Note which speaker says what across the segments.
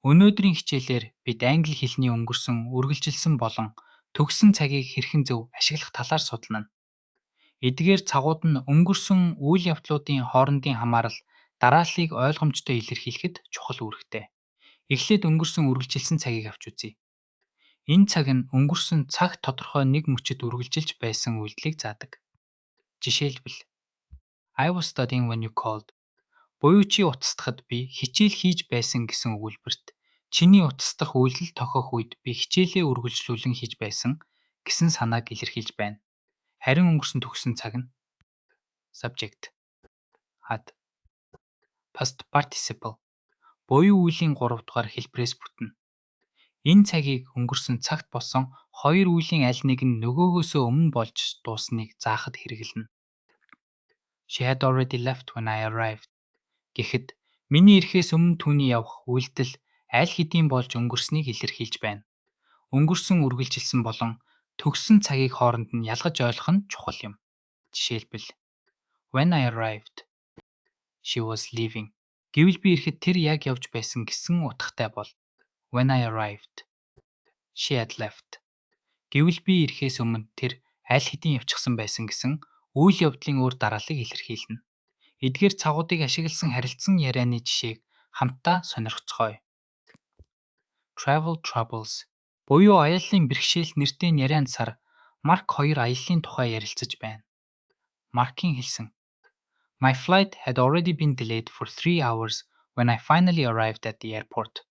Speaker 1: Өнөөдрийн хичээлээр бид англи хэлний өнгөрсөн, үргэлжилсэн болон төгссөн цагийг хэрхэн зөв ашиглах талаар судална. Эдгээр цагууд нь өнгөрсөн үйл явдлуудын хоорондын хамаарал, дарааллыг ойлгомжтой илэрхийлэхэд чухал үүрэгтэй. Эхлээд өнгөрсөн үргэлжилсэн цагийг авч үзье. Энэ цаг нь өнгөрсөн цаг тодорхой нэг мөчид үргэлжилж байсан үйлдэлийг заадаг. Жишээлбэл, "I was studying when you called" буюу чи утастахад би хичээл хийж байсан гэсэн өгүүлбэрт чиний утастах үйлдэл тохиох үед би хичээлээ үргэлжлүүлэн хийж байсан гэсэн санааг илэрхийлж байна. Харин өнгөрсөн төгссөн цаг нь subject, had, past participle буюу үйлийн 3 дугаар хэлбэрээс бүтнэ. Энэ цагийг өнгөрсөн цагт болсон хоёр үйлийн аль нэг нь нөгөөгөөсөө өмнө болж дууссаныг заахад хэрэглэнэ. "She had already left when I arrived" гэхэд миний ирэхээс өмнө түүний явах үйлдэл аль хэдийн болж өнгөрснийг илэрхийлж байна. Өнгөрсөн үргэлжилсэн болон төгссөн цагийг хооронд нь ялгаж ойлгох нь чухал юм. Жишээлбэл, "When I arrived, she was leaving" гэвэл би ирэхэд тэр яг явж байсан гэсэн утгатай бол, "When I arrived, she had left" гэвэл би ирэхээс өмнө тэр аль хэдийн явчихсан байсан гэсэн үйл явдлын өөр дарааллыг илэрхийлнэ. Эдгээр цагуудыг ашигласан харилцан ярианы жишээг хамтдаа сонирхоцгооё. Travel Troubles буюу аяллын бэрхшээл нэртэй ярианд сар Марк хоёр аяллын тухай ярилцаж байна. Маркийн хэлсэн: "My flight had already been delayed for 3 hours when I finally arrived at the airport"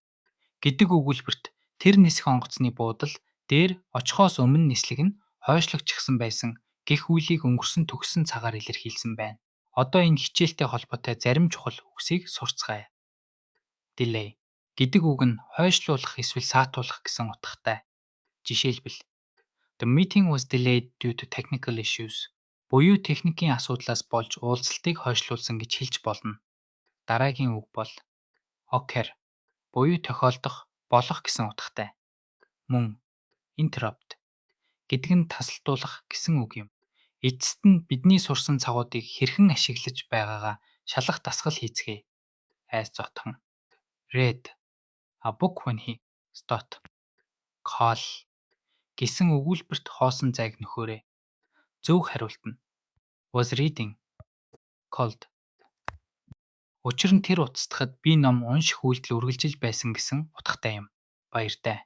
Speaker 1: гэдэг өгүүлбэрт тэр нисэх онгоцны буудал дээр очихоос өмнө нислэг нь хойшлогдчихсон байсан гэх үйлийг өнгөрсөн төгссөн цагаар илэрхийлсэн байна. Одоо энэ хичээлтэй холбоотой зарим чухал үгсийг сурцгаая. Delay гэдэг үг нь хойшлуулах эсвэл саатуулах гэсэн утгатай. Жишээлбэл, "The meeting was delayed due to technical issues" буюу техникийн асуудлаас болж уулзалтыг хойшлуулсан гэж хэлж болно. Дараагийн үг бол occur буюу тохиолдох, болох гэсэн утгатай. Мөн interrupt гэдэг нь тасалдуулах гэсэн үг юм. Эцэст нь бидний сурсан цагуудыг хэрхэн ашиглаж байгаагаа шалгах дасгал хийцгээе. Айс зотхон. Read a book when he dot call гэсэн өгүүлбэрт хоосон зайг нөхөөрэй. Зөв хариулт нь was reading called. Учир нь тэр утастахад би ном унших үйлдэл үргэлжилж байсан гэсэн утгатай юм. Баяртай.